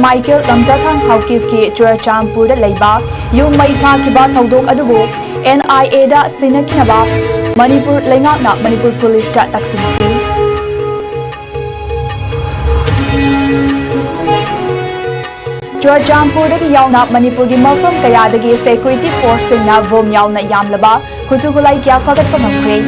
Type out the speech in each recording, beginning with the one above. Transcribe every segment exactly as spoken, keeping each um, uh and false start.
Michael ꯂꯝꯖꯥꯊꯥꯡ ꯍꯥꯎꯀꯤꯞꯀꯤ ꯆꯨꯔꯆꯥꯟꯄꯨꯔꯗ ꯂꯩꯕ ꯌꯨꯝ ꯃꯩ ꯊꯥꯈꯤꯕ ꯊꯧꯗꯣꯛ ꯑꯗꯨꯕꯨ N I A ꯗ ꯁꯤꯟꯅꯈꯤꯅꯕ ꯃꯅꯤꯄꯨꯔ ꯂꯩꯉꯥꯛꯅ ꯃꯅꯤꯄꯨꯔ ꯄꯨꯂꯤꯁꯇ ꯇꯛꯁꯤꯟꯈꯤ꯫ ꯆꯨꯔꯆꯥꯟꯄꯨꯔꯗꯒꯤ ꯌꯥꯎꯅ ꯃꯅꯤꯄꯨꯔꯒꯤ ꯃꯐꯝ ꯀꯌꯥꯗꯒꯤ ꯁꯦꯀ꯭ꯌꯨꯔꯤꯇꯤ ꯐꯣꯔꯁꯁꯤꯡꯅ ꯕꯣꯝ ꯌꯥꯎꯅ ꯌꯥꯝꯂꯕ ꯈꯨꯠꯁꯨ ꯈꯨꯠꯂꯥꯏ ꯀꯌꯥ ꯐꯥꯒꯠꯄ ꯉꯝꯈ꯭ꯔꯦ꯫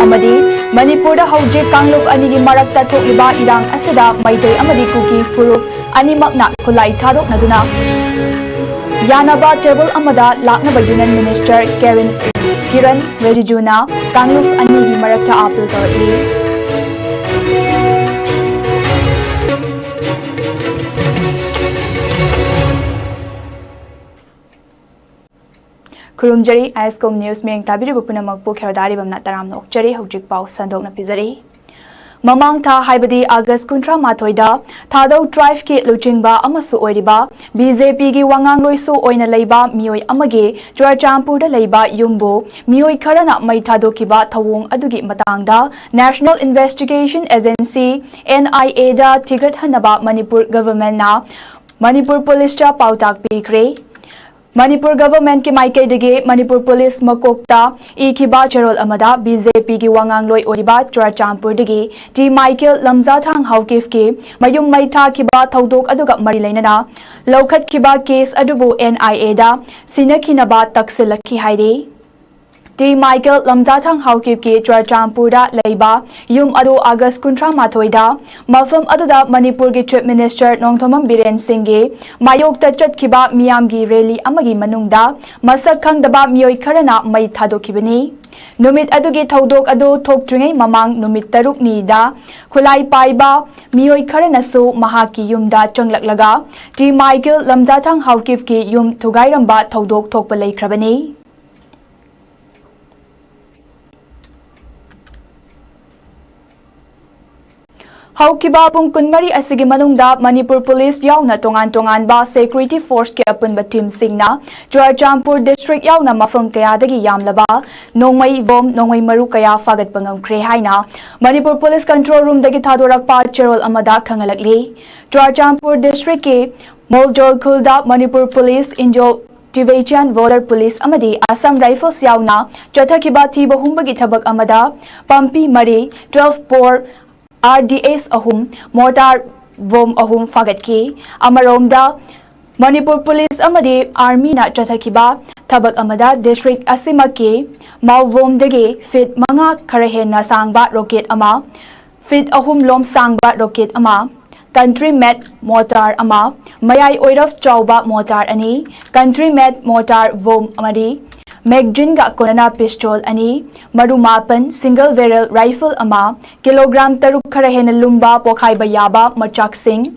ꯑꯃꯗꯤ ꯃꯅꯤꯄꯨꯔꯗ ꯍꯧꯖꯤꯛ ꯀꯥꯡꯂꯨꯞ ꯑꯅꯤꯒꯤ ꯃꯔꯛꯇ ꯊꯣꯛꯂꯤꯕ ꯏꯔꯥꯡ ꯑꯁꯤꯗ ꯃꯩꯇꯩ ꯑꯃꯗꯤ ꯀꯨꯀꯤ ꯐꯨꯔꯨꯞ ꯑꯅꯤꯃꯛꯅ ꯈꯨꯠꯂꯥꯏ ꯊꯥꯗꯣꯛꯅꯗꯨꯅ ꯌꯥꯅꯕ ꯇꯦꯕꯜ ꯑꯃꯗ ꯂꯥꯛꯅꯕ Union Minister ꯀꯦꯔꯟ, ꯀꯤꯔꯟ ꯔꯤꯖꯤꯖꯨꯅ ꯀꯥꯡꯂꯨꯞ ꯑꯅꯤꯒꯤ ꯃꯔꯛꯇ ꯑꯥꯄꯤꯜ ꯇꯧꯔꯛꯂꯤ꯫ ꯈꯨꯔꯨꯝꯖꯔꯤ, ꯑꯥꯏ ꯑꯦꯁ ꯀꯣꯝ ꯅ꯭ꯌꯨꯁ ꯃꯤꯠꯌꯦꯡ ꯇꯥꯕꯤꯔꯤꯕ ꯄꯨꯝꯅꯃꯛꯄꯨ ꯈꯦꯔꯣꯗꯥ ꯑꯔꯤꯕꯝꯅ ꯇꯔꯥꯝꯅ ꯑꯣꯛꯆꯔꯤ꯫ ꯍꯧꯖꯤꯛ ꯄꯥꯎ ꯁꯟꯗꯣꯛꯅ ꯄꯤꯖꯔꯤ꯫ ꯃꯃꯥꯡ ꯊꯥ, ꯍꯥꯏꯕꯗꯤ ꯑꯥꯒꯁ ꯀꯨꯟꯊ꯭ꯔꯥ ꯃꯥꯊꯣꯏꯗ ꯊꯥꯗꯧ tribe ꯀꯤ ꯂꯨꯆꯤꯡꯕ ꯑꯃꯁꯨ ꯑꯣꯏꯔꯤꯕ B J P ꯒꯤ ꯋꯥꯉꯥꯡꯂꯣꯏꯁꯨ ꯑꯣꯏꯅ ꯂꯩꯕ ꯃꯤꯑꯣꯏ ꯑꯃꯒꯤ ꯆꯨꯔꯆꯥꯟꯄꯨꯔꯗ ꯂꯩꯕ ꯌꯨꯝꯕꯨ ꯃꯤꯑꯣꯏ ꯈꯔꯅ ꯃꯩ ꯊꯥꯗꯣꯛꯈꯤꯕ ꯊꯧꯑꯣꯡ ꯑꯗꯨꯒꯤ ꯃꯇꯥꯡꯗ National Investigation Agency, N I A the ꯊꯤꯒꯠꯍꯟꯅꯕ Manipur government ꯅ ꯃꯅꯤꯄꯨꯔ ꯄꯨꯂꯤꯁꯇ ꯄꯥꯎꯇꯥꯛ ꯄꯤꯈ꯭ꯔꯦ꯫ ꯃꯅꯤꯄꯨꯔ government ꯀꯤ ꯃꯥꯏꯀꯩꯗꯒꯤ ꯃꯅꯤꯄꯨꯔ ꯄꯨꯂꯤꯁ ꯃꯀꯣꯛꯇ ꯏꯈꯤꯕ ꯆꯦꯔꯣꯜ ꯑꯃꯗ B J P ꯒꯤ ꯋꯥꯉꯥꯡꯂꯣꯏ ꯑꯣꯏꯔꯤꯕ ꯆꯨꯔꯆꯥꯟꯄꯨꯔꯗꯒꯤ ꯇꯤ ꯃꯥꯏꯀꯦꯜ ꯂꯝꯖꯥꯊꯥꯡ ꯍꯥꯎꯀꯤꯞꯀꯤ ꯃꯌꯨꯝ ꯃꯩ ꯊꯥꯈꯤꯕ ꯊꯧꯗꯣꯛ ꯑꯗꯨꯒ ꯃꯔꯤ ꯂꯩꯅꯅ ꯂꯧꯈꯠꯈꯤꯕ case ꯑꯗꯨꯕꯨ N I A ꯗ ꯁꯤꯟꯅꯈꯤꯅꯕ ꯇꯛꯁꯤꯜꯂꯛꯈꯤ ꯍꯥꯏꯔꯤ꯫ ꯇꯤ ꯃꯥꯏꯀꯦꯜ ꯂꯝꯖꯥꯊꯥꯡ ꯍꯥꯎꯀꯤꯞꯀꯤ ꯆꯨꯔꯆꯥꯟꯄꯨꯔꯗ ꯂꯩꯕ ꯌꯨꯝ ꯑꯗꯨ ꯑꯥꯒꯁ ꯀꯨꯟꯊ꯭ꯔꯥ ꯃꯥꯊꯣꯏꯗ ꯃꯐꯝ ꯑꯗꯨꯗ ꯃꯅꯤꯄꯨꯔꯒꯤ Chief Minister ꯅꯣꯡꯊꯣꯝꯕꯝ ꯕꯤꯔꯦꯟ ꯁꯤꯡꯒꯤ ꯃꯥꯌꯣꯛꯇ ꯆꯠꯈꯤꯕ ꯃꯤꯌꯥꯝꯒꯤ rally ꯑꯃꯒꯤ ꯃꯅꯨꯡꯗ ꯃꯁꯛ ꯈꯪꯗꯕ ꯃꯤꯑꯣꯏ ꯈꯔꯅ ꯃꯩ ꯊꯥꯗꯣꯛꯈꯤꯕꯅꯤ꯫ ꯅꯨꯃꯤꯠ ꯑꯗꯨꯒꯤ ꯊꯧꯗꯣꯛ ꯑꯗꯨ ꯊꯣꯛꯇ꯭ꯔꯤꯉꯩ ꯃꯃꯥꯡ ꯅꯨꯃꯤꯠ ꯇꯔꯨꯛꯅꯤꯗ ꯈꯨꯠꯂꯥꯏ ꯄꯥꯏꯕ ꯃꯤꯑꯣꯏ ꯈꯔꯅꯁꯨ ꯃꯍꯥꯛꯀꯤ ꯌꯨꯝꯗ ꯆꯪꯂꯛꯂꯒ ꯇꯤ ꯃꯥꯏꯀꯦꯜ ꯂꯝꯖꯥꯊꯥꯡ ꯍꯥꯎꯀꯤꯞꯀꯤ ꯌꯨꯝ ꯊꯨꯒꯥꯏꯔꯝꯕ ꯊꯧꯗꯣꯛ ꯊꯣꯛꯄ ꯂꯩꯈ꯭ꯔꯕꯅꯤ꯫ ꯍꯧꯈꯤꯕ ꯄꯨꯡ ꯀꯨꯟꯃꯔꯤ ꯑꯁꯤꯒꯤ ꯃꯅꯨꯡꯗ ꯃꯅꯤꯄꯨꯔ ꯄꯨꯂꯤꯁ ꯌꯥꯎꯅ ꯇꯣꯉꯥꯟ ꯇꯣꯉꯥꯟꯕ ꯁꯦꯀ꯭ꯌꯨꯔꯤꯇꯤ ꯐꯣꯔꯁꯀꯤ ꯑꯄꯨꯟꯕ ꯇꯤꯝꯁꯤꯡꯅ ꯆꯨꯔꯥꯆꯥꯟꯄꯨꯔ ꯗꯤꯁꯇ꯭ꯔꯤꯛ ꯌꯥꯎꯅ ꯃꯐꯝ ꯀꯌꯥꯗꯒꯤ ꯌꯥꯝꯂꯕ ꯅꯣꯡꯃꯩ ꯕꯣꯝ, ꯅꯣꯡꯃꯩ ꯃꯔꯨ ꯀꯌꯥ ꯐꯥꯒꯠꯄ ꯉꯝꯈ꯭ꯔꯦ ꯍꯥꯏꯅ ꯃꯅꯤꯄꯨꯔ ꯄꯨꯂꯤꯁ ꯀꯟꯇ꯭ꯔꯣꯜ ꯔꯨꯝꯗꯒꯤ ꯊꯥꯗꯣꯔꯛꯄ ꯆꯦꯔꯣꯜ ꯑꯃꯗ ꯈꯪꯍꯜꯂꯛꯂꯤ꯫ ꯆꯨꯔꯥꯆꯥꯟꯄꯨꯔ ꯗꯤꯁꯇ꯭ꯔꯤꯛꯀꯤ ꯃꯣꯜꯖꯣꯜ ꯈꯨꯜꯗ Manipur police, Indo Tibetan border police ꯑꯃꯗꯤ ꯑꯁꯥꯝ ꯔꯥꯏꯐꯜꯁ ꯌꯥꯎꯅ ꯆꯠꯊꯈꯤꯕ ꯊꯤꯕ ꯍꯨꯝꯕꯒꯤ ꯊꯕꯛ ꯑꯃꯗ ꯄꯝꯄꯤ ꯃꯔꯤ, ꯇ꯭ꯋꯦꯜꯐ ꯕꯣꯔ, ꯑꯥꯔ ꯗꯤ ꯑꯦꯁ ꯑꯍꯨꯝ, ꯃꯣꯔꯇꯥꯔ ꯕꯣꯝ ꯑꯍꯨꯝ ꯐꯥꯒꯠꯈꯤ꯫ ꯑꯃꯔꯣꯝꯗ, ꯃꯅꯤꯄꯨꯔ ꯄꯨꯂꯤꯁ ꯑꯃꯗꯤ ꯑꯥꯔꯃꯤꯅ ꯆꯠꯊꯈꯤꯕ ꯊꯕꯛ ꯑꯃꯗ ꯗꯤꯁꯇ꯭ꯔꯤꯛ ꯑꯁꯤꯃꯛꯀꯤ ꯃꯥꯎꯕꯣꯝꯗꯒꯤ ꯐꯤꯠ ꯃꯉꯥ ꯈꯔ ꯍꯦꯟꯅ ꯁꯥꯡꯕ ꯔꯣꯀꯦꯠ ꯑꯃ, ꯐꯤꯠ ꯑꯍꯨꯝ ꯂꯣꯝ ꯁꯥꯡꯕ ꯔꯣꯀꯦꯠ ꯑꯃ, ꯀꯟꯇ꯭ꯔꯤ ꯃꯦꯠ ꯃꯣꯔꯇꯥꯔ ꯑꯃ, ꯃꯌꯥꯏ ꯑꯣꯏꯔꯞ ꯆꯥꯎꯕ ꯃꯣꯔꯇꯥꯔ ꯑꯅꯤ, ꯀꯟꯇ꯭ꯔꯤ ꯃꯦꯠ ꯃꯣꯔꯇꯥꯔ ꯕꯣꯝ ꯃꯔꯤ, ꯃꯦꯒꯖꯤꯟꯒ ꯀꯣꯟꯅꯅ ꯄꯤꯁꯇꯣꯜ ꯑꯅꯤ, ꯃꯔꯨ ꯃꯥꯄꯟ, ꯁꯤꯡꯒꯜ ꯕꯦꯔꯦꯜ ꯔꯥꯏꯐꯜ ꯑꯃ, ꯀꯤꯂꯣꯒ꯭ꯔꯥꯝ ꯇꯔꯨꯛ ꯈꯔ ꯍꯦꯟꯅ ꯂꯨꯝꯕ ꯄꯣꯈꯥꯏꯕ ꯌꯥꯕ ꯃꯆꯥꯛꯁꯤꯡ,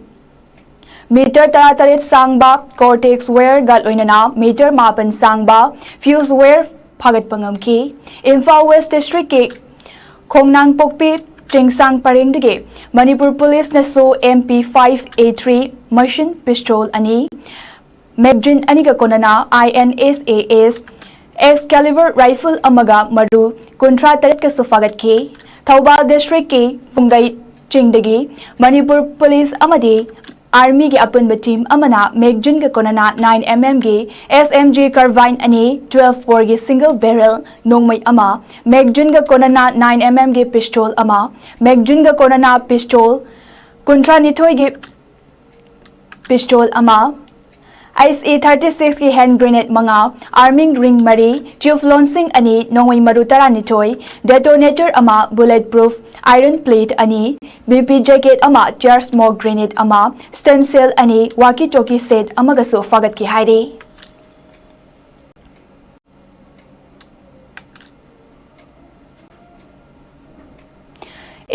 ꯃꯤꯇꯔ ꯇꯔꯥꯇꯔꯦꯠ ꯁꯥꯡꯕ ꯀꯣꯔꯇꯦꯛꯁ ꯋꯦꯌꯔꯒ ꯂꯣꯏꯅꯅ ꯃꯤꯇꯔ ꯃꯥꯄꯟ ꯁꯥꯡꯕ ꯐ꯭ꯌꯨꯖ ꯋꯦꯌꯔ ꯐꯥꯒꯠꯄ ꯉꯝꯈꯤ꯫ ꯏꯝꯐꯥꯜ ꯋꯦꯁ ꯗꯤꯁꯇ꯭ꯔꯤꯛꯀꯤ ꯈꯣꯡꯅꯥꯡꯄꯣꯛꯄꯤ ꯆꯤꯡꯁꯥꯡ ꯄꯔꯦꯡꯗꯒꯤ ꯃꯅꯤꯄꯨꯔ ꯄꯨꯂꯤꯁꯅꯁꯨ ꯑꯦꯝ ꯄꯤ ꯐꯥꯏꯚ ꯑꯦ ꯊ꯭ꯔꯤ ꯃꯁꯤꯟ ꯄꯤꯁꯇꯣꯜ ꯑꯅꯤ, ꯃꯦꯒꯖꯤꯟ ꯑꯅꯤꯒ ꯀꯣꯟꯅꯅ ꯑꯥꯏ and S A S ꯑꯦꯛꯁꯀꯦꯂꯤꯕꯔ rifle ꯑꯃꯒ ꯃꯔꯨ ꯀꯨꯟꯊ꯭ꯔꯥ ꯇꯔꯦꯠꯀꯁꯨ ꯐꯥꯒꯠꯈꯤ꯫ ꯊꯧꯕꯥꯜ ꯗꯤꯁꯇ꯭ꯔꯤꯛꯀꯤ ꯐꯨꯡꯒꯩ ꯆꯤꯡꯗꯒꯤ ꯃꯅꯤꯄꯨꯔ ꯄꯨꯂꯤꯁ ꯑꯃꯗꯤ ꯑꯥꯔꯃꯤꯒꯤ ꯑꯄꯨꯟꯕ ꯇꯤꯝ ꯑꯃꯅ ꯃꯦꯒꯖꯤꯟꯒ ꯀꯣꯟꯅꯅ ꯅꯥꯏꯟ ꯑꯦꯝ ꯑꯦꯝꯒꯤ ꯑꯦꯁ ꯑꯦꯝ ꯖꯤ ꯀꯥꯔꯕꯥꯏꯟ ꯑꯅꯤ, ꯇ꯭ꯋꯦꯜꯐ ꯕꯣꯔꯒꯤ ꯁꯤꯡꯒꯜ ꯕꯦꯔꯦꯜ ꯅꯣꯡꯃꯩ ꯑꯃ, ꯃꯦꯒꯖꯤꯟꯒ ꯀꯣꯟꯅꯅ ꯅꯥꯏꯟ ꯑꯦꯝ ꯑꯦꯝꯒꯤ ꯄꯤꯁꯇꯣꯜ ꯑꯃ, ꯃꯦꯒꯖꯤꯟꯒ ꯀꯣꯟꯅꯅ ꯄꯤꯁꯇꯣꯜ ꯀꯨꯟꯊ꯭ꯔꯥꯅꯤꯊꯣꯏꯒꯤ ꯄꯤꯁꯇꯣꯜ ꯑꯃ, ꯑꯩꯁ ꯏ ꯊꯥꯔꯇꯤ ꯁꯤꯛꯁꯀꯤ ꯍꯦꯟ ꯒ꯭ꯔꯦꯅꯦꯗ ꯃꯉꯥ, ꯑꯥꯔꯃꯤꯡ ꯔꯤꯡ ꯃꯔꯤ, ꯇ꯭ꯌꯨꯕ ꯂꯣꯟꯁꯤꯡ ꯑꯅꯤ, ꯅꯣꯡꯃꯩ ꯃꯔꯨ ꯇꯔꯥꯅꯤꯊꯣꯏ, ꯗꯦꯇꯣꯅꯦꯇꯔ ꯑꯃ, ꯕꯨꯂꯦꯠ ꯄ꯭ꯔꯨꯐ ꯑꯥꯏꯔꯟ ꯄ꯭ꯂꯦꯠ ꯑꯅꯤ, ꯕꯤ ꯄꯤ ꯖꯦꯀꯦꯠ ꯑꯃ, ꯇꯤꯌꯥꯔ ꯁ꯭ꯃꯣꯛ ꯒ꯭ꯔꯦꯅꯦꯗ ꯑꯃ, ꯁ꯭ꯇꯟ ꯁꯦꯜ ꯑꯅꯤ, ꯋꯥꯀꯤ ꯇꯣꯀꯤ ꯁꯦꯠ ꯑꯃꯒꯁꯨ ꯐꯥꯒꯠꯈꯤ ꯍꯥꯏꯔꯤ꯫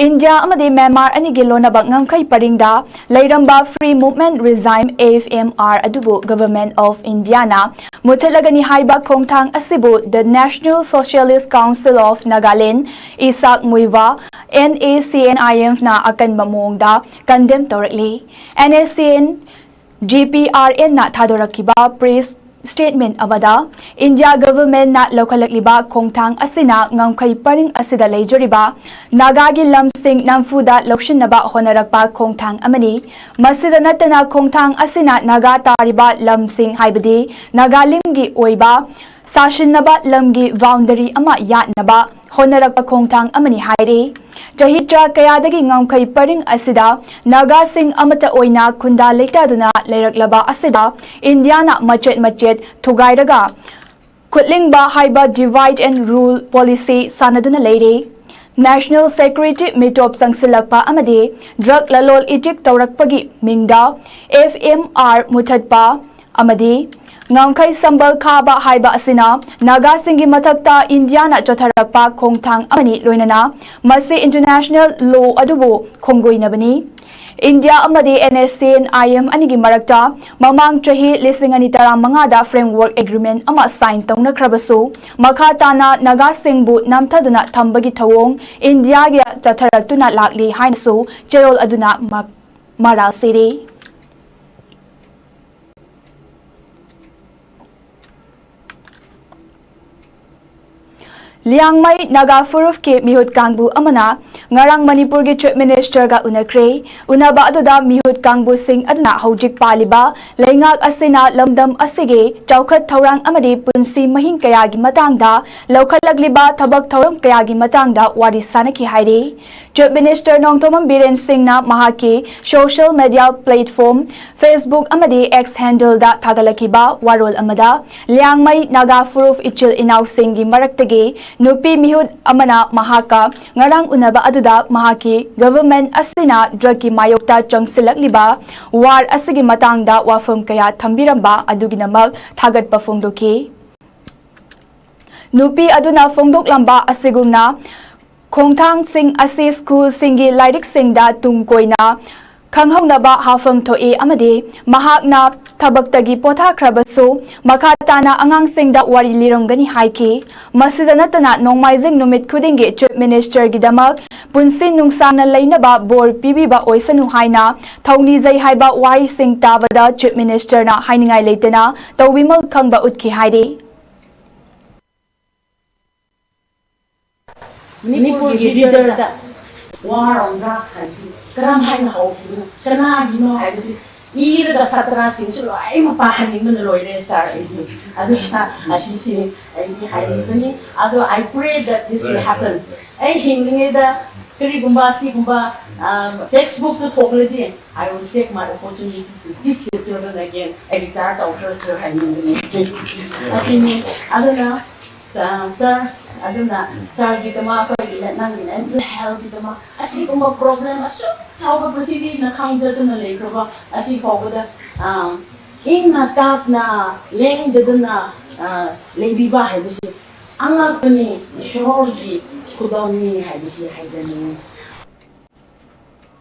ꯏꯟꯗꯤꯌꯥ ꯑꯃꯗꯤ ꯃ꯭ꯌꯥꯟꯃꯥꯔ ꯑꯅꯤꯒꯤ ꯂꯣꯟꯅꯕ ꯉꯝꯈꯩ ꯄꯔꯤꯡꯗ ꯂꯩꯔꯝꯕ Free Movement Regime, F M R, ꯑꯗꯨꯕꯨ Government of Indiaꯅ ꯃꯨꯊꯠꯂꯒꯅꯤ ꯍꯥꯏꯕ ꯈꯣꯡꯊꯥꯡ ꯑꯁꯤꯕꯨ The National Socialist Council of Nagaland, Isaac ꯃꯨꯏꯋꯥ, NACNIM ꯅ ꯑꯀꯟꯕ ꯃꯑꯣꯡꯗ condemn ꯇꯧꯔꯛꯂꯤ꯫ NACN GPRN ꯅ ꯊꯥꯗꯣꯔꯛꯈꯤꯕ press statement ꯑꯃꯗ India government ꯅ ꯂꯧꯈꯠꯂꯛꯂꯤꯕ ꯈꯣꯡꯊꯥꯡ ꯑꯁꯤꯅ ꯉꯝꯈꯩ ꯄꯔꯤꯡ ꯑꯁꯤꯗ ꯂꯩꯖꯔꯤꯕ ꯅꯥꯒꯥꯒꯤ ꯂꯝꯁꯤꯡ ꯅꯝꯐꯨꯗ ꯂꯧꯁꯤꯟꯅꯕ ꯍꯣꯠꯅꯔꯛꯄ ꯈꯣꯡꯊꯥꯡ ꯑꯃꯅꯤ꯫ ꯃꯁꯤꯗ ꯅꯠꯇꯅ ꯈꯣꯡꯊꯥꯡ ꯑꯁꯤꯅ ꯅꯥꯒꯥ ꯇꯥꯔꯤꯕ ꯂꯝꯁꯤꯡ ꯍꯥꯏꯕꯗꯤ ꯅꯥꯒꯥꯂꯤꯝꯒꯤ ꯑꯣꯏꯕ ꯁꯥꯁꯤꯟꯅꯕ ꯂꯝꯒꯤ boundary ꯑꯃ ꯌꯥꯠꯅꯕ ꯍꯣꯠꯅꯔꯛꯄ ꯈꯣꯡꯊꯥꯡ ꯑꯃꯅꯤ ꯍꯥꯏꯔꯤ꯫ ꯆꯍꯤ ꯇꯔꯥ ꯀꯌꯥꯗꯒꯤ ꯉꯝꯈꯩ ꯄꯔꯤꯡ ꯑꯁꯤꯗ ꯅꯥꯒꯥꯁꯤꯡ ꯑꯃꯠꯇ ꯑꯣꯏꯅ ꯈꯨꯟꯗꯥ ꯂꯩꯇꯥꯗꯨꯅ ꯂꯩꯔꯛꯂꯕ ꯑꯁꯤꯗ ꯏꯟꯗꯤꯌꯥꯅ ꯃꯆꯦꯠ ꯃꯆꯦꯠ ꯊꯨꯒꯥꯏꯔꯒ ꯈꯨꯠꯂꯤꯡꯕ ꯍꯥꯏꯕ divide and rule policy ꯁꯥꯟꯅꯗꯨꯅ ꯂꯩꯔꯤ꯫ National security ꯃꯤꯇꯣꯞ ꯆꯪꯁꯤꯜꯂꯛꯄ ꯑꯃꯗꯤ drug ꯂꯂꯣꯜ ꯏꯇꯤꯛ ꯇꯧꯔꯛꯄꯒꯤ ꯃꯤꯡꯗ FMR ꯃꯨꯊꯠꯄ ꯑꯃꯗꯤ ꯉꯝꯈꯩ ꯁꯝꯕꯜ ꯈꯥꯕ ꯍꯥꯏꯕ ꯑꯁꯤꯅ ꯅꯥꯒꯥꯁꯤꯡꯒꯤ ꯃꯊꯛꯇ ꯏꯟꯗꯤꯌꯥꯅ ꯆꯣꯠꯊꯔꯛꯄ ꯈꯣꯡꯊꯥꯡ ꯑꯃꯅꯤ, ꯂꯣꯏꯅꯅ ꯃꯁꯤ international law ꯑꯗꯨꯕꯨ ꯈꯣꯡꯒꯣꯏꯅꯕꯅꯤ꯫ ꯏꯟꯗꯤꯌꯥ ꯑꯃꯗꯤ NACNIM ꯑꯅꯤꯒꯤ ꯃꯔꯛꯇ ꯃꯃꯥꯡ ꯆꯍꯤ ꯂꯤꯁꯤꯡ ꯑꯅꯤ ꯇꯔꯥꯃꯉꯥꯗ framework agreement ꯑꯃ sign ꯇꯧꯅꯈ꯭ꯔꯕꯁꯨ, ꯃꯈꯥ ꯇꯥꯅ ꯅꯥꯒꯥꯁꯤꯡꯕꯨ ꯅꯝꯊꯗꯨꯅ ꯊꯝꯕꯒꯤ ꯊꯧꯑꯣꯡ ꯏꯟꯗꯤꯌꯥꯒꯤ ꯆꯠꯊꯔꯛꯇꯨꯅ ꯂꯥꯛꯂꯤ ꯍꯥꯏꯅꯁꯨ ꯆꯦꯔꯣꯜ ꯑꯗꯨꯅ ꯃ-, ꯃꯔꯥꯜ ꯁꯤꯔꯤ꯫ ꯂꯤꯌꯥꯡꯃꯩ ꯅꯥꯒꯥ ꯐꯨꯔꯨꯞꯀꯤ ꯃꯤꯍꯨꯠ ꯀꯥꯡꯕꯨ ꯑꯃꯅ ꯉꯔꯥꯡ ꯃꯅꯤꯄꯨꯔꯒꯤ Chief Ministerꯒ ꯎꯅꯈ꯭ꯔꯦ꯫ ꯎꯅꯕ ꯑꯗꯨꯗ ꯃꯤꯍꯨꯠ ꯀꯥꯡꯕꯨꯁꯤꯡ ꯑꯗꯨꯅ ꯍꯧꯖꯤꯛ ꯄꯥꯜꯂꯤꯕ ꯂꯩꯉꯥꯛ ꯑꯁꯤꯅ ꯂꯝꯗꯝ ꯑꯁꯤꯒꯤ ꯆꯥꯎꯈꯠ ꯊꯧꯔꯥꯡ ꯑꯃꯗꯤ ꯄꯨꯟꯁꯤ ꯃꯍꯤꯡ ꯀꯌꯥꯒꯤ ꯃꯇꯥꯡꯗ ꯂꯧꯈꯠꯂꯛꯂꯤꯕ ꯊꯕꯛ ꯊꯧꯔꯝ ꯀꯌꯥꯒꯤ ꯃꯇꯥꯡꯗ ꯋꯥꯔꯤ ꯁꯥꯅꯈꯤ ꯍꯥꯏꯔꯤ꯫ Chief Minister ꯅꯣꯡꯊꯣꯝꯕꯝ ꯕꯤꯔꯦꯟ ꯁꯤꯡꯅ ꯃꯍꯥꯛꯀꯤ social media platform Facebook ꯑꯃꯗꯤ X handleꯗ ꯊꯥꯒꯠꯂꯛꯈꯤꯕ ꯋꯥꯔꯣꯜ ꯑꯃꯗ, ꯂꯤꯌꯥꯡꯃꯩ ꯅꯥꯒꯥ ꯐꯨꯔꯨꯞ ꯏꯆꯤꯜ ꯏꯅꯥꯎꯁꯤꯡꯒꯤ ꯃꯔꯛꯇꯒꯤ ꯅꯨꯄꯤ ꯃꯤꯍꯨꯠ ꯑꯃꯅ ꯃꯍꯥꯛꯀ ꯉꯔꯥꯡ ꯎꯅꯕ ꯑꯗꯨꯗ ꯃꯍꯥꯛꯀꯤ government ꯑꯁꯤꯅ drugꯀꯤ ꯃꯥꯌꯣꯛꯇ ꯆꯪꯁꯤꯜꯂꯛꯂꯤꯕ war ꯑꯁꯤꯒꯤ ꯃꯇꯥꯡꯗ ꯋꯥꯐꯝ ꯀꯌꯥ ꯊꯝꯕꯤꯔꯝꯕ ꯑꯗꯨꯒꯤꯗꯃꯛ ꯊꯥꯒꯠꯄ ꯐꯣꯡꯗꯣꯛꯈꯤ꯫ ꯅꯨꯄꯤ ꯑꯗꯨꯅ ꯐꯣꯡꯗꯣꯛꯂꯝꯕ ꯑꯁꯤꯒꯨꯝꯅ, ꯈꯣꯡꯊꯥꯡꯁꯤꯡ ꯑꯁꯤ schoolꯁꯤꯡꯒꯤ ꯂꯥꯏꯔꯤꯛꯁꯤꯡꯗ ꯇꯨꯡ ꯀꯣꯏꯅ ꯈꯪꯍꯧꯅꯕ ꯍꯥꯐꯝ ꯊꯣꯛꯏ ꯑꯃꯗꯤ ꯃꯍꯥꯛꯅ ꯊꯕꯛꯇꯒꯤ ꯄꯣꯊꯥꯈ꯭ꯔꯕꯁꯨ ꯃꯈꯥ ꯇꯥꯅ ꯑꯉꯥꯡꯁꯤꯡꯗ ꯋꯥꯔꯤ ꯂꯤꯔꯝꯒꯅꯤ ꯍꯥꯏꯈꯤ꯫ ꯃꯁꯤꯗ ꯅꯠꯇꯅ ꯅꯣꯡꯃꯥꯏꯖꯤꯡ ꯅꯨꯃꯤꯠ ꯈꯨꯗꯤꯡꯒꯤ Chief Minister ꯒꯤꯗꯃꯛ ꯄꯨꯟꯁꯤ ꯅꯨꯡꯁꯥꯡꯅ ꯂꯩꯅꯕ ꯕꯣꯔ ꯄꯤꯕꯤꯕ ꯑꯣꯏꯁꯅꯨ ꯍꯥꯏꯅ ꯊꯧꯅꯤꯖꯩ ꯍꯥꯏꯕ ꯋꯥꯍꯩꯁꯤꯡ ꯇꯥꯕꯗ Chief Minister ꯅ ꯍꯥꯏꯅꯤꯡꯉꯥꯏ ꯂꯩꯇꯅ ꯇꯧꯕꯤꯃꯜ ꯈꯪꯕ ꯎꯠꯈꯤ ꯍꯥꯏꯔꯤ꯫ ꯃꯅꯤꯄꯨꯔꯒꯤ ꯔꯤꯗꯔꯗ War on Drugs ꯍꯥꯏꯁꯤ ꯀꯔꯝ ꯍꯥꯏꯅ ꯍꯧꯈꯤꯕꯅꯣ, ꯀꯅꯥꯒꯤꯅꯣ ꯍꯥꯏꯕꯁꯤ ꯏꯔꯒ ꯁꯥꯇ꯭ꯔꯁꯤꯡꯁꯨ ꯂꯣꯏꯅꯃꯛ ꯄꯥꯍꯟꯅꯤꯡꯕꯅ ꯂꯣꯏꯔꯦ ꯁꯥꯔ꯫ ꯑꯩꯗꯤ ꯑꯗꯨꯅ ꯑꯁꯤꯁꯤ ꯑꯩꯗꯤ ꯍꯥꯏꯅꯤꯡꯕꯅꯤ꯫ ꯑꯗꯣ I pray that this will happen. ꯑꯩ ꯍꯤꯡꯂꯤꯉꯩꯗ ꯀꯔꯤꯒꯨꯝꯕ ꯁꯤꯒꯨꯝꯕ textbook ꯇ ꯊꯣꯛꯂꯗꯤ I will take my opportunity to teach the children again. ꯑꯩ ꯔꯤꯇꯥꯌꯔ ꯇꯧꯈ꯭ꯔꯁꯨ ꯍꯥꯏꯅꯤꯡꯕꯅꯤ꯫ ꯑꯁꯤꯅꯤ꯫ ꯑꯗꯨꯅ ꯁꯥꯔ, ꯑꯗꯨꯅ ꯁꯥꯔꯒꯤꯗꯃꯛ ꯑꯩꯈꯣꯏꯒꯤ ꯅꯪꯒꯤ mental health ꯀꯤꯗꯃꯛ ꯑꯁꯤꯒꯨꯝꯕ problem ꯑꯁꯨꯛ ꯆꯥꯎꯕ ꯄ꯭ꯔꯤꯊꯤꯕꯤꯅ ꯈꯪꯖꯗꯨꯅ ꯂꯩꯈ꯭ꯔꯕ ꯑꯁꯤ ꯐꯥꯎꯕꯗ ꯏꯪꯅ ꯇꯞꯅ ꯂꯦꯡꯗꯗꯨꯅ ꯂꯩꯕꯤꯕ ꯍꯥꯏꯕꯁꯤ ꯑꯉꯛꯄꯅꯤ꯫ ꯏꯁꯣꯔꯒꯤ ꯈꯨꯗꯝꯅꯤ ꯍꯥꯏꯕꯁꯤ ꯍꯥꯏꯖꯅꯤꯡꯉꯤ꯫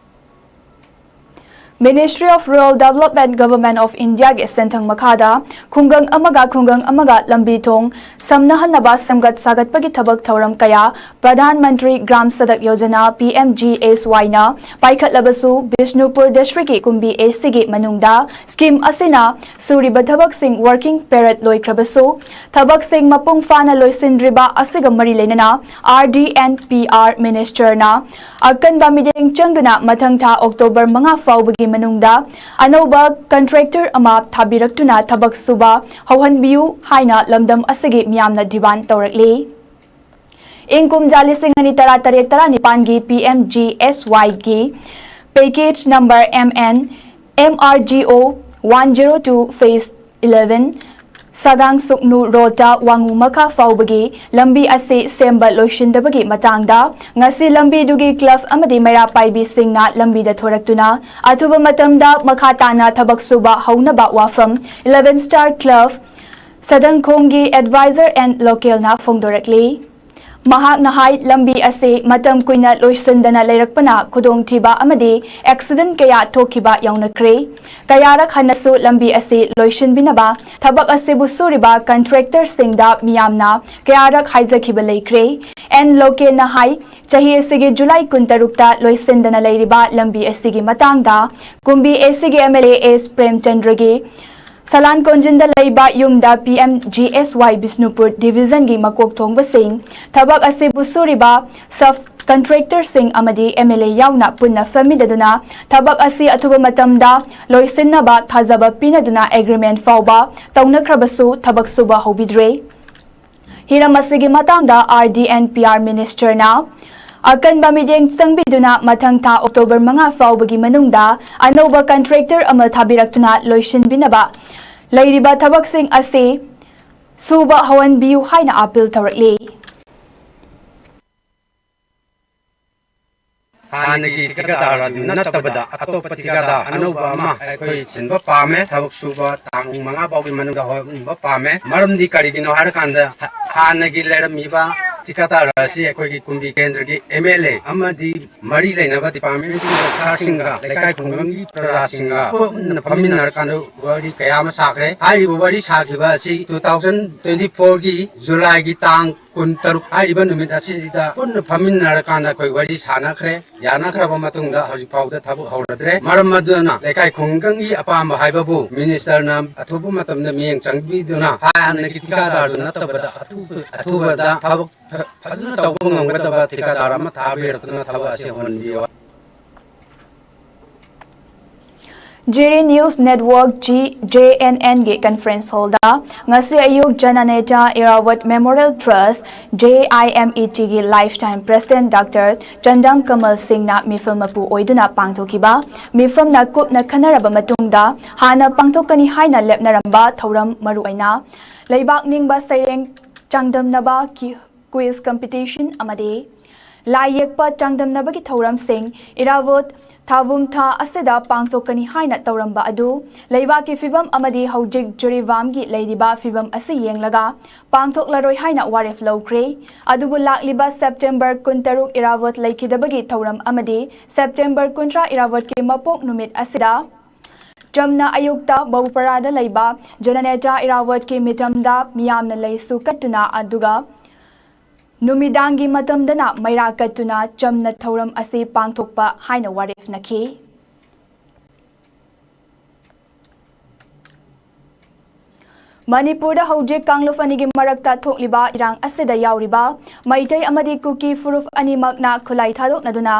Ministry of Rural Development, Government of India ꯒꯤ ꯁꯦꯟꯊꯪ ꯃꯈꯥꯗ ꯈꯨꯡꯒꯪ ꯑꯃꯒ ꯈꯨꯡꯒꯪ ꯑꯃꯒ ꯂꯝꯕꯤ ꯊꯣꯡ ꯁꯝꯅꯍꯟꯅꯕ ꯁꯦꯝꯒꯠ ꯁꯥꯒꯠꯄꯒꯤ ꯊꯕꯛ ꯊꯧꯔꯝ ꯀꯌꯥ Pradhan Mantri Gram Sadak Yojana, P M G S Y ꯅ ꯄꯥꯏꯈꯠꯂꯕꯁꯨ ꯕꯤꯁꯅꯨꯄꯨꯔ district ꯀꯤ ꯀꯨꯝꯕꯤ ꯑꯁꯤꯒꯤ ꯃꯅꯨꯡꯗ scheme ꯑꯁꯤꯅ ꯁꯨꯔꯤꯕ ꯊꯕꯛꯁꯤꯡ working period ꯂꯣꯏꯈ꯭ꯔꯕꯁꯨ ꯊꯕꯛꯁꯤꯡ ꯃꯄꯨꯡ ꯐꯥꯅ ꯂꯣꯏꯁꯤꯟꯗ꯭ꯔꯤꯕ ꯑꯁꯤꯒ ꯃꯔꯤ ꯂꯩꯅꯅ R D and P R Minister ꯅ ꯑꯀꯟꯕ ꯃꯤꯠꯌꯦꯡ ꯆꯪꯗꯨꯅ ꯃꯊꯪ ꯊꯥ October ꯃꯉꯥ ꯐꯥꯎꯕꯒꯤ ꯃꯅꯨꯡꯗ ꯑꯅꯧꯕ contractor ꯑꯃ ꯊꯥꯕꯤꯔꯛꯇꯨꯅ ꯊꯕꯛ ꯁꯨꯕ ꯍꯧꯍꯟꯕꯤꯌꯨ ꯍꯥꯏꯅ ꯂꯝꯗꯝ ꯑꯁꯤꯒꯤ ꯃꯤꯌꯥꯝꯅ demand ꯇꯧꯔꯛꯂꯤ꯫ ꯏꯪ ꯀꯨꯝꯖꯥ ꯂꯤꯁꯤꯡ ꯑꯅꯤ ꯇꯔꯥ ꯇꯔꯦꯠ ꯇꯔꯥꯅꯤꯄꯥꯟꯒꯤ P M G S Y ꯒꯤ package number M N M R G O one zero two phase eleven ꯁꯒꯥꯡ ꯁꯨꯛꯅꯨ ꯔꯣꯗꯇ ꯋꯥꯉꯨ ꯃꯈꯥ ꯐꯥꯎꯕꯒꯤ ꯂꯝꯕꯤ ꯑꯁꯤ ꯁꯦꯝꯕ ꯂꯣꯏꯁꯤꯟꯗꯕꯒꯤ ꯃꯇꯥꯡꯗ ꯉꯁꯤ ꯂꯝꯕꯤꯗꯨꯒꯤ club ꯑꯃꯗꯤ ꯃꯩꯔꯥ ꯄꯥꯏꯕꯤꯁꯤꯡꯅ ꯂꯝꯕꯤꯗ ꯊꯣꯔꯛꯇꯨꯅ ꯑꯊꯨꯕ ꯃꯇꯝꯗ ꯃꯈꯥ ꯇꯥꯅ ꯊꯕꯛ ꯁꯨꯕ ꯍꯧꯅꯕ ꯋꯥꯐꯝ Eleven Star Club ꯁꯗꯪꯈꯣꯡꯒꯤ advisor and local ꯅ ꯐꯣꯡꯗꯣꯔꯛꯂꯤ꯫ ꯃꯍꯥꯛꯅ ꯍꯥꯏ, ꯂꯝꯕꯤ ꯑꯁꯤ ꯃꯇꯝ ꯀꯨꯏꯅ ꯂꯣꯏꯁꯤꯟꯗꯅ ꯂꯩꯔꯛꯄꯅ ꯈꯨꯗꯣꯡꯊꯤꯕ ꯑꯃꯗꯤ ꯑꯦꯛꯁꯤꯗꯦꯟ ꯀꯌꯥ ꯊꯣꯛꯈꯤꯕ ꯌꯥꯎꯅꯈ꯭ꯔꯦ꯫ ꯀꯌꯥꯔꯛ ꯍꯟꯅꯁꯨ ꯂꯝꯕꯤ ꯑꯁꯤ ꯂꯣꯏꯁꯤꯟꯕꯤꯅꯕ ꯊꯕꯛ ꯑꯁꯤꯕꯨ ꯁꯨꯔꯤꯕ ꯀꯟꯇ꯭ꯔꯦꯛꯇꯔꯁꯤꯡꯗ ꯃꯤꯌꯥꯝꯅ ꯀꯌꯥꯔꯛ ꯍꯥꯏꯖꯈꯤꯕ ꯂꯩꯈ꯭ꯔꯦ꯫ ꯑꯦꯟ ꯂꯣꯀꯦꯟꯅ ꯍꯥꯏ, ꯆꯍꯤ ꯑꯁꯤꯒꯤ ꯖꯨꯂꯥꯏ ꯀꯨꯟꯇꯔꯨꯛꯇ ꯂꯣꯏꯁꯤꯟꯗꯅ ꯂꯩꯔꯤꯕ ꯂꯝꯕꯤ ꯑꯁꯤꯒꯤ ꯃꯇꯥꯡꯗ ꯀꯨꯝꯕꯤ ꯑꯦꯁꯤꯒꯤ ꯑꯦꯝ ꯑꯦꯜ ꯑꯦ ꯑꯦꯁ ꯄ꯭ꯔꯦꯝꯆꯟꯗ꯭ꯔꯒꯤ ꯁꯂꯥꯟ ꯀꯣꯟꯖꯤꯟꯗ ꯂꯩꯕ ꯌꯨꯝꯗ ꯄꯤ ꯑꯦꯝ ꯖꯤ ꯑꯦꯁ ꯋꯥꯏ ꯕꯤꯁꯅꯨꯄꯨꯔ ꯗꯤꯚꯤꯖꯟꯒꯤ ꯃꯀꯣꯛ ꯊꯣꯡꯕꯁꯤꯡ ꯊꯕꯛ ꯑꯁꯤꯕꯨ ꯁꯨꯔꯤꯕ ꯁꯕ ꯀꯟꯇ꯭ꯔꯦꯛꯇꯔꯁꯤꯡ ꯑꯃꯗꯤ ꯑꯦꯝ ꯑꯦꯜ ꯑꯦ ꯌꯥꯎꯅ ꯄꯨꯟꯅ ꯐꯝꯃꯤꯟꯅꯗꯨꯅ ꯊꯕꯛ ꯑꯁꯤ ꯑꯊꯨꯕ ꯃꯇꯝꯗ ꯂꯣꯏꯁꯤꯟꯅꯕ ꯊꯥꯖꯕ ꯄꯤꯅꯗꯨꯅ ꯑꯦꯒ꯭ꯔꯤꯃꯦꯟ ꯐꯥꯎꯕ ꯇꯧꯅꯈ꯭ꯔꯕꯁꯨ ꯊꯕꯛ ꯁꯨꯕ ꯍꯧꯕꯤꯗ꯭ꯔꯦ꯫ ꯍꯤꯔꯝ ꯑꯁꯤꯒꯤ ꯃꯇꯥꯡꯗ R D N P R ꯃꯤꯅꯤꯁꯇꯔꯅ ꯑꯀꯟꯕ ꯃꯤꯠꯌꯦꯡ ꯆꯪꯕꯤꯗꯨꯅ ꯃꯊꯪ ꯊꯥ ꯑꯣꯛꯇꯣꯕꯔ ꯃꯉꯥ ꯐꯥꯎꯕꯒꯤ ꯃꯅꯨꯡꯗ ꯑꯅꯧꯕ ꯀꯟꯇ꯭ꯔꯦꯛꯇꯔ ꯑꯃ ꯊꯥꯕꯤꯔꯛꯇꯨꯅ ꯂꯣꯏꯁꯤꯟꯕꯤꯅꯕ ꯂꯩꯔꯤꯕ ꯊꯕꯛꯁꯤꯡ ꯑꯁꯤ ꯁꯨꯕ ꯍꯧꯍꯟꯕꯤꯌꯨ ꯍꯥꯏꯅ ꯑꯥꯄꯤꯜ ꯇꯧꯔꯛꯂꯤ꯫ ꯍꯥꯟꯅꯒꯤ ꯊꯤꯀꯥꯗꯥꯔ ꯑꯗꯨ ꯅꯠꯇꯕꯗ ꯑꯇꯣꯞꯄ ꯊꯤꯀꯥꯗꯥꯔ ꯑꯅꯧꯕ ꯑꯃ ꯑꯩꯈꯣꯏ ꯁꯤꯟꯕ ꯄꯥꯝꯃꯦ꯫ ꯊꯕꯛ ꯁꯨꯕ ꯇꯥꯡ ꯃꯉꯥ ꯐꯥꯎꯒꯤ ꯃꯅꯨꯡꯗ ꯍꯧꯍꯟꯕ ꯄꯥꯝꯃꯦ꯫ ꯃꯔꯝꯗꯤ ꯀꯔꯤꯒꯤꯅꯣ ꯍꯥꯏꯔꯀꯥꯟꯗ ꯍ-, ꯍꯥꯟꯅꯒꯤ ꯂꯩꯔꯝꯃꯤꯕ ꯊꯤꯀꯥꯗꯥꯔ ꯑꯁꯤ ꯑꯩꯈꯣꯏꯒꯤ ꯀꯨꯝꯕꯤ ꯀꯦꯟꯗ꯭ꯔꯒꯤ ꯑꯦꯝ ꯑꯦꯜ ꯑꯦ ꯑꯃꯗꯤ ꯃꯔꯤ ꯂꯩꯅꯕ ꯗꯤꯄꯥꯔꯠꯃꯦꯟꯁꯤꯡ ꯑꯣꯐꯤꯁꯥꯔꯁꯤꯡꯒ ꯂꯩꯀꯥꯏ ꯈꯨꯡꯒꯪꯒꯤ ꯄ꯭ꯔꯖꯥꯁꯤꯡꯒ ꯄꯨꯟꯅ ꯐꯝꯃꯤꯟꯅꯔꯀꯥꯟꯗ ꯋꯥꯔꯤ ꯀꯌꯥ ꯑꯃ ꯁꯥꯈ꯭ꯔꯦ꯫ ꯍꯥꯏꯔꯤꯕ ꯋꯥꯔꯤ ꯁꯥꯈꯤꯕ ꯑꯁꯤ ꯇꯨ ꯊꯥꯎꯖꯟ ꯇ꯭ꯋꯦꯟꯇꯤ ꯐꯣꯔꯒꯤ ꯖꯨꯂꯥꯏꯒꯤ ꯇꯥꯡ ꯀꯨꯟꯇꯔꯨꯛ ꯍꯥꯏꯔꯤꯕ ꯅꯨꯃꯤꯠ ꯑꯁꯤꯗ ꯄꯨꯟꯅ ꯐꯝꯃꯤꯟꯅꯔꯀꯥꯟꯗ ꯑꯩꯈꯣꯏ ꯋꯥꯔꯤ ꯁꯥꯟꯅꯈ꯭ꯔꯦ꯫ ꯌꯥꯅꯈ꯭ꯔꯕ ꯃꯇꯨꯡꯗ ꯍꯧꯖꯤꯛ ꯐꯥꯎꯗ ꯊꯕꯛ ꯍꯧꯔꯗ꯭ꯔꯦ꯫ ꯃꯔꯝ ꯑꯗꯨꯅ ꯂꯩꯀꯥꯏ ꯈꯨꯡꯒꯪꯒꯤ ꯑꯄꯥꯝꯕ ꯍꯥꯏꯕꯕꯨ ꯃꯤꯅꯤꯁꯇꯔꯅ ꯑꯊꯨꯕ ꯃꯇꯝꯗ ꯃꯤꯠꯌꯦꯡ ꯆꯪꯕꯤꯗꯨꯅ ꯍꯥꯟꯅꯒꯤ ꯊꯤꯀꯥꯗꯥꯔꯗꯨ ꯅꯠꯇꯕꯗ ꯑꯊꯨꯕ-, ꯑꯊꯨꯕꯗ ꯊꯕꯛ ꯐ-, ꯐꯖꯅ ꯇꯧꯕ ꯉꯝꯒꯗꯕ ꯊꯤꯀꯥꯗꯥꯔ ꯑꯃ ꯊꯥꯕꯤꯔꯛꯇꯨꯅ ꯊꯕꯛ ꯑꯁꯤ ꯍꯧꯍꯟꯕꯤꯌꯨ꯫ ꯖꯤꯔꯤ ꯅ꯭ꯌꯨꯁ ꯅꯦꯠꯋꯥꯔꯛ ꯖꯤ-, ꯖꯦ ꯑꯦꯟ ꯑꯦꯟꯒꯤ ꯀꯟꯐꯔꯦꯟꯁ ꯍꯣꯜꯗ ꯉꯁꯤ ꯑꯌꯨꯛ Jananeta Irawat memorial trust, J I M E ꯇꯤꯒꯤ life time president doctor Chandam Kamal ꯁꯤꯡꯅ ꯃꯤꯐꯝ ꯃꯄꯨ ꯑꯣꯏꯗꯨꯅ ꯄꯥꯡꯊꯣꯛꯈꯤꯕ ꯃꯤꯐꯝꯅ ꯀꯨꯞꯅ ꯈꯟꯅꯔꯕ ꯃꯇꯨꯡꯗ ꯍꯥꯟꯅ ꯄꯥꯡꯊꯣꯛꯀꯅꯤ ꯍꯥꯏꯅ ꯂꯦꯞꯅꯔꯝꯕ ꯊꯧꯔꯝ, ꯃꯔꯨꯑꯣꯏꯅ ꯂꯩꯕꯥꯛ ꯅꯤꯡꯕ ꯁꯩꯔꯦꯡ ꯆꯥꯡꯗꯝꯅꯕ ꯀꯤ-, ꯀ꯭ꯋꯤꯖ ꯀꯝꯄꯤꯇꯤꯁꯟ ꯑꯃꯗꯤ ꯂꯥꯏ ꯌꯦꯛꯄ ꯆꯥꯡꯗꯝꯅꯕꯒꯤ ꯊꯧꯔꯝꯁꯤꯡ ꯏꯔꯥꯕꯣꯠ ꯊꯥꯕꯨꯝ ꯊꯥ ꯑꯁꯤꯗ ꯄꯥꯡꯊꯣꯛꯀꯅꯤ ꯍꯥꯏꯅ ꯇꯧꯔꯝꯕ ꯑꯗꯨ ꯂꯩꯕꯥꯛꯀꯤ ꯐꯤꯕꯝ ꯑꯃꯗꯤ ꯍꯧꯖꯤꯛ ꯖꯤꯔꯤꯕꯥꯝꯒꯤ ꯂꯩꯔꯤꯕ ꯐꯤꯕꯝ ꯑꯁꯤ ꯌꯦꯡꯂꯒ ꯄꯥꯡꯊꯣꯛꯂꯔꯣꯏ ꯍꯥꯏꯅ ꯋꯥꯔꯦꯞ ꯂꯧꯈ꯭ꯔꯦ꯫ ꯑꯗꯨꯕꯨ ꯂꯥꯛꯂꯤꯕ ꯁꯦꯞꯇꯦꯝꯕꯔ ꯀꯨꯟꯇꯔꯨꯛ ꯏꯔꯥꯕꯣꯠ ꯂꯩꯈꯤꯗꯕꯒꯤ ꯊꯧꯔꯝ ꯑꯃꯗꯤ ꯁꯦꯞꯇꯦꯝꯕꯔ ꯀꯨꯟꯊ꯭ꯔꯥ ꯏꯔꯥꯕꯣꯠꯀꯤ ꯃꯄꯣꯛ ꯅꯨꯃꯤꯠ ꯑꯁꯤꯗ ꯆꯝꯅ ꯑꯌꯨꯛꯇ ꯕꯧꯄꯔꯥꯗ ꯂꯩꯕ ꯖꯅꯅꯦꯇꯥ ꯏꯔꯥꯕꯣꯠꯀꯤ ꯃꯤꯇꯝꯗ ꯃꯤꯌꯥꯝꯅ ꯂꯩꯁꯨ ꯀꯠꯇꯨꯅ ꯑꯗꯨꯒ ꯅꯨꯃꯤꯗꯥꯡꯒꯤ ꯃꯇꯝꯗꯅ ꯃꯩꯔꯥ ꯀꯠꯇꯨꯅ ꯆꯝꯅ ꯊꯧꯔꯝ ꯑꯁꯤ ꯄꯥꯡꯊꯣꯛꯄ ꯍꯥꯏꯅ ꯋꯥꯔꯦꯞꯅꯈꯤ꯫ ꯃꯅꯤꯄꯨꯔꯗ ꯍꯧꯖꯤꯛ ꯀꯥꯡꯂꯨꯞ ꯑꯅꯤꯒꯤ ꯃꯔꯛꯇ ꯊꯣꯛꯂꯤꯕ ꯏꯔꯥꯡ ꯑꯁꯤꯗ ꯌꯥꯎꯔꯤꯕ ꯃꯩꯇꯩ ꯑꯃꯗꯤ ꯀꯨꯀꯤ ꯐꯨꯔꯨꯞ ꯑꯅꯤꯃꯛꯅ ꯈꯨꯠꯂꯥꯏ ꯊꯥꯗꯣꯛꯅꯗꯨꯅ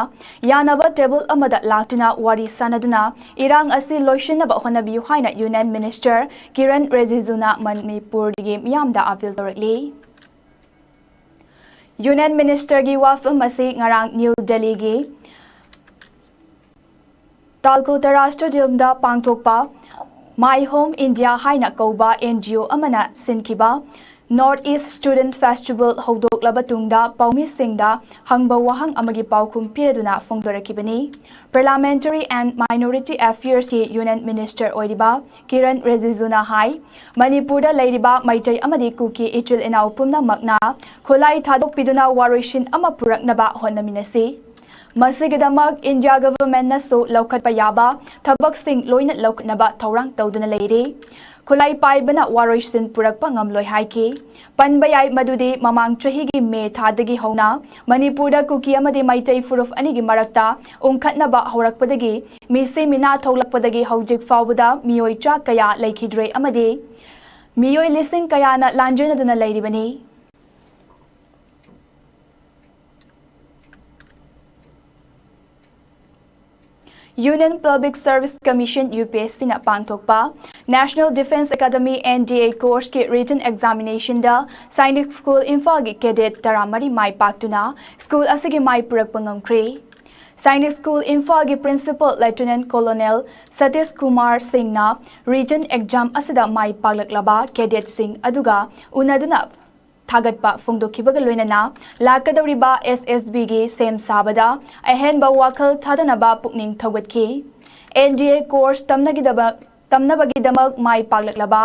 ꯌꯥꯅꯕ ꯇꯦꯕꯜ ꯑꯃꯗ ꯂꯥꯛꯇꯨꯅ ꯋꯥꯔꯤ ꯁꯥꯅꯗꯨꯅ ꯏꯔꯥꯡ ꯑꯁꯤ ꯂꯣꯏꯁꯤꯟꯅꯕ ꯍꯣꯠꯅꯕꯤꯌꯨ ꯍꯥꯏꯅ ꯌꯨꯅꯤꯌꯟ ꯃꯤꯅꯤꯁꯇꯔ ꯀꯤꯔꯟ ꯔꯤꯖꯤꯖꯨꯅ ꯃꯅꯤꯄꯨꯔꯒꯤ ꯃꯤꯌꯥꯝꯗ ꯑꯄꯤꯜ ꯇꯧꯔꯛꯂꯤ꯫ ꯌꯨꯅꯤꯌꯟ ꯃꯤꯅꯤꯁꯇꯔꯒꯤ ꯋꯥꯐꯝ ꯑꯁꯤ ꯉꯔꯥꯡ ꯅ꯭ꯌꯨ ꯗꯦꯜꯂꯤꯒꯤ ꯇꯥꯜꯀꯣꯇꯔꯥ ꯁ꯭ꯇꯦꯗꯤꯌꯝꯗ ꯄꯥꯡꯊꯣꯛꯄ ꯃꯥꯏ ꯍꯣꯝ ꯏꯟꯗꯤꯌꯥ ꯍꯥꯏꯅ ꯀꯧꯕ ꯑꯦꯟ ꯖꯤ ꯑꯣ ꯑꯃꯅ ꯁꯤꯟꯈꯤꯕ ꯅꯣꯔꯠ ꯏꯁ ꯁ꯭ꯇꯨꯗꯦꯟꯠ ꯐꯦꯁꯇꯤꯚꯦꯜ ꯍꯧꯗꯣꯛꯂꯕ ꯇꯨꯡꯗ ꯄꯥꯎꯃꯤꯁꯤꯡꯗ ꯍꯪꯕ ꯋꯥꯍꯪ ꯑꯃꯒꯤ ꯄꯥꯎꯈꯨꯝ ꯄꯤꯔꯗꯨꯅ ꯐꯣꯡꯗꯣꯔꯛꯈꯤꯕꯅꯤ꯫ ꯄꯥꯔꯂꯤꯌꯥꯃꯦꯟꯇꯔꯤ ꯑꯦꯟ ꯃꯥꯏꯅꯣꯔꯤꯇꯤ ꯑꯦꯐꯤꯌꯔꯁꯀꯤ ꯌꯨꯅꯤꯌꯟ ꯃꯤꯅꯤꯁꯇꯔ ꯑꯣꯏꯔꯤꯕ ꯀꯤꯔꯟ ꯔꯤꯖꯤꯖꯨꯅ ꯍꯥꯏ, ꯃꯅꯤꯄꯨꯔꯗ ꯂꯩꯔꯤꯕ ꯃꯩꯇꯩ ꯑꯃꯗꯤ ꯀꯨꯀꯤ ꯏꯆꯤꯜ ꯏꯅꯥꯎ ꯄꯨꯝꯅꯃꯛꯅ ꯈꯨꯠꯂꯥꯏ ꯊꯥꯗꯣꯛꯄꯤꯗꯨꯅ ꯋꯥꯔꯣꯏꯁꯤꯟ ꯑꯃ ꯄꯨꯔꯛꯅꯕ ꯍꯣꯠꯅꯃꯤꯟꯅꯁꯤ꯫ ꯃꯁꯤꯒꯤꯗꯃꯛ ꯏꯟꯗꯤꯌꯥ ꯒꯚꯔꯟꯃꯦꯟꯠꯅꯁꯨ ꯂꯧꯈꯠꯄ ꯌꯥꯕ ꯊꯕꯛꯁꯤꯡ ꯂꯣꯏꯅ ꯂꯧꯈꯠꯅꯕ ꯊꯧꯔꯥꯡ ꯇꯧꯗꯨꯅ ꯂꯩꯔꯤ꯫ ꯈꯨꯠꯂꯥꯏ ꯄꯥꯏꯕꯅ ꯋꯥꯔꯣꯏꯁꯤꯟ ꯄꯨꯔꯛꯄ ꯉꯝꯂꯣꯏ ꯍꯥꯏꯈꯤ꯫ ꯄꯟꯕ ꯌꯥꯏ ꯃꯗꯨꯗꯤ ꯃꯃꯥꯡ ꯆꯍꯤꯒꯤ ꯃꯦ ꯊꯥꯗꯒꯤ ꯍꯧꯅ ꯃꯅꯤꯄꯨꯔꯗ ꯀꯨꯀꯤ ꯑꯃꯗꯤ ꯃꯩꯇꯩ ꯐꯨꯔꯨꯞ ꯑꯅꯤꯒꯤ ꯃꯔꯛꯇ ꯎꯪꯈꯠꯅꯕ ꯍꯧꯔꯛꯄꯗꯒꯤ ꯃꯤꯁꯤ ꯃꯤꯅꯥ ꯊꯣꯛꯂꯛꯄꯗꯒꯤ ꯍꯧꯖꯤꯛ ꯐꯥꯎꯕꯗ ꯃꯤꯑꯣꯏ ꯆꯥ ꯀꯌꯥ ꯂꯩꯈꯤꯗ꯭ꯔꯦ ꯑꯃꯗꯤ ꯃꯤꯑꯣꯏ ꯂꯤꯁꯤꯡ ꯀꯌꯥꯅ ꯂꯥꯟꯖꯦꯟꯅꯗꯨꯅ ꯂꯩꯔꯤꯕꯅꯤ꯫ Union Public Service Commission, U P S C ꯅ ꯄꯥꯡꯊꯣꯛꯄ National Defence Academy, N D A course ꯀꯤ written examination ꯗ ꯁꯥꯏꯅꯤꯛ ꯁ꯭ꯀꯨꯜ ꯏꯝꯐꯥꯜꯒꯤ cadet ꯇꯔꯥꯃꯔꯤ ꯃꯥꯏ ꯄꯥꯛꯇꯨꯅ ꯁ꯭ꯀꯨꯜ ꯑꯁꯤꯒꯤ ꯃꯥꯏ ꯄꯨꯔꯛꯄ ꯉꯝꯈ꯭ꯔꯦ꯫ ꯁꯥꯏꯅꯤꯛ ꯁ꯭ꯀꯨꯜ ꯏꯝꯐꯥꯜꯒꯤ Principal Lieutenant Colonel Satish Kumar ꯁꯤꯡꯅ written exam ꯑꯁꯤꯗ ꯃꯥꯏ ꯄꯥꯛꯂꯛꯂꯕ cadet ꯁꯤꯡ ꯑꯗꯨꯒ ꯎꯅꯗꯨꯅ ꯊꯥꯒꯠꯄ ꯐꯣꯡꯗꯣꯛꯈꯤꯕꯒ ꯂꯣꯏꯅꯅ ꯂꯥꯛꯀꯗꯧꯔꯤꯕ ꯑꯦꯁ ꯑꯦꯁ ꯕꯤꯒꯤ ꯁꯦꯝ ꯁꯥꯕꯗ ꯑꯍꯦꯟꯕ ꯋꯥꯈꯜ ꯊꯥꯗꯅꯕ ꯄꯨꯛꯅꯤꯡ ꯊꯧꯒꯠꯈꯤ꯫ ꯑꯦꯟ ꯗꯤ ꯑꯦ ꯀꯣꯔꯁ ꯇꯝꯅꯒꯤꯗꯕ-, ꯇꯝꯅꯕꯒꯤꯗꯃꯛ ꯃꯥꯏ ꯄꯥꯛꯂꯛꯂꯕ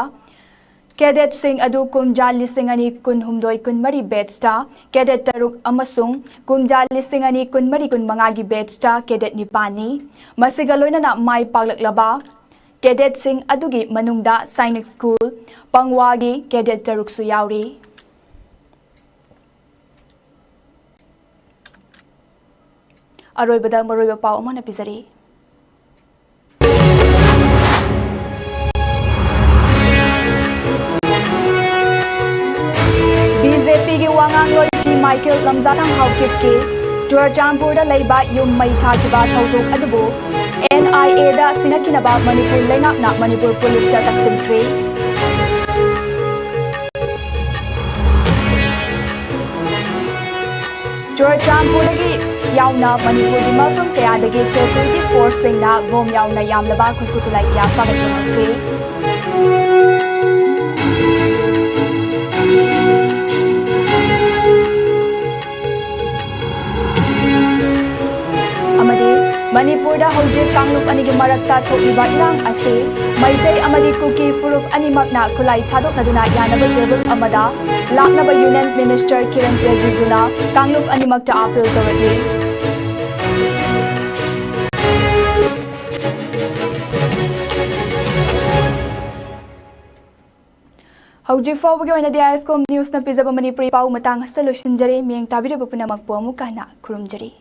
ꯀꯦꯗꯦꯠꯁꯤꯡ ꯑꯗꯨ ꯀꯨꯝꯖꯥ ꯂꯤꯁꯤꯡ ꯑꯅꯤ ꯀꯨꯟꯍꯨꯝꯗꯣꯏ ꯀꯨꯟꯃꯔꯤ ꯕꯦꯠꯁꯇ ꯀꯦꯗꯦꯠ ꯇꯔꯨꯛ ꯑꯃꯁꯨꯡ ꯀꯨꯝꯖꯥ ꯂꯤꯁꯤꯡ ꯑꯅꯤ ꯀꯨꯟꯃꯔꯤ ꯀꯨꯟꯃꯉꯥꯒꯤ ꯕꯦꯠꯁꯇ ꯀꯦꯗꯦꯠ ꯅꯤꯄꯥꯟꯅꯤ꯫ ꯃꯁꯤꯒ ꯂꯣꯏꯅꯅ ꯃꯥꯏ ꯄꯥꯛꯂꯛꯂꯕ ꯀꯦꯗꯦꯠꯁꯤꯡ ꯑꯗꯨꯒꯤ ꯃꯅꯨꯡꯗ ꯁꯥꯏꯅꯤꯛ ꯁ꯭ꯀꯨꯜ ꯄꯪꯋꯥꯒꯤ ꯀꯦꯗꯦꯠ ꯇꯔꯨꯛꯁꯨ ꯌꯥꯎꯔꯤ꯫ ꯑꯔꯣꯏꯕꯗ ꯃꯔꯨꯑꯣꯏꯕ ꯄꯥꯎ ꯑꯃꯅ ꯄꯤꯖꯔꯤ꯫ ꯕꯤ ꯖꯦ ꯄꯤꯒꯤ ꯋꯥꯉꯥꯡꯂꯣꯏ ꯖꯤ ꯃꯥꯏꯀꯦꯜ ꯂꯝꯖꯥꯊꯥꯡ ꯍꯥꯎꯀꯤꯞꯀꯤ ꯆꯨꯔꯆꯥꯟꯄꯨꯔꯗ ꯂꯩꯕ ꯌꯨꯝ ꯃꯩ ꯊꯥꯈꯤꯕ ꯊꯧꯗꯣꯛ ꯑꯗꯨꯕꯨ ꯑꯦꯟ ꯑꯥꯏ ꯑꯦꯗ ꯁꯤꯟꯅꯈꯤꯅꯕ ꯃꯅꯤꯄꯨꯔ ꯂꯩꯉꯥꯛꯅ ꯃꯅꯤꯄꯨꯔ ꯄꯨꯂꯤꯁꯇ ꯇꯛꯁꯤꯟꯈ꯭ꯔꯦ꯫ ꯆꯨꯔꯆꯥꯟꯄꯨꯔꯗꯒꯤ ꯌꯥꯎꯅ ꯃꯅꯤꯄꯨꯔꯒꯤ ꯃꯐꯝ ꯀꯌꯥꯗꯒꯤ ꯁꯦꯀ꯭ꯌꯨꯔꯤꯇꯤ ꯐꯣꯔꯁꯁꯤꯡꯅ ꯕꯣꯝ ꯌꯥꯎꯅ ꯌꯥꯝꯂꯕ ꯈꯨꯠꯁꯨ ꯈꯨꯠꯂꯥꯏ ꯀꯌꯥ ꯐꯥꯒꯠꯄ ꯉꯝꯈ꯭ꯔꯦ꯫ ꯑꯃꯗꯤ ꯃꯅꯤꯄꯨꯔꯗ ꯍꯧꯖꯤꯛ ꯀꯥꯡꯂꯨꯞ ꯑꯅꯤꯒꯤ ꯃꯔꯛꯇ ꯊꯣꯛꯂꯤꯕ ꯏꯔꯥꯡ ꯑꯁꯤ ꯃꯩꯇꯩ ꯑꯃꯗꯤ ꯀꯨꯀꯤ ꯐꯨꯔꯨꯞ ꯑꯅꯤꯃꯛꯅ ꯈꯨꯠꯂꯥꯏ ꯊꯥꯗꯣꯛꯅꯗꯨꯅ ꯌꯥꯅꯕ ꯇꯦꯕꯜ ꯑꯃꯗ ꯂꯥꯛꯅꯕ ꯌꯨꯅꯤꯌꯟ ꯃꯤꯅꯤꯁꯇꯔ ꯀꯤꯔꯟ ꯔꯤꯖꯤꯖꯨꯅ ꯀꯥꯡꯂꯨꯞ ꯑꯅꯤꯃꯛꯇ ꯑꯥꯄꯤꯜ ꯇꯧꯔꯛꯂꯤ꯫ ꯍꯧꯖꯤꯛ ꯐꯥꯎꯕꯒꯤ ꯑꯣꯏꯅꯗꯤ ꯑꯥꯏ ꯑꯦꯁ ꯀꯣꯝ ꯅ꯭ꯌꯨꯁꯅ ꯄꯤꯖꯕ ꯃꯅꯤꯄꯨꯔꯤ ꯄꯥꯎ ꯃꯇꯥꯡ ꯑꯁꯤꯗ ꯂꯣꯏꯁꯤꯟꯖꯔꯦ꯫ ꯃꯤꯠꯌꯦꯡ ꯇꯥꯕꯤꯔꯤꯕ ꯄꯨꯝꯅꯃꯛꯄꯨ ꯑꯃꯨꯛꯀ ꯍꯟꯅ ꯈꯨꯔꯨꯝꯖꯔꯤ꯫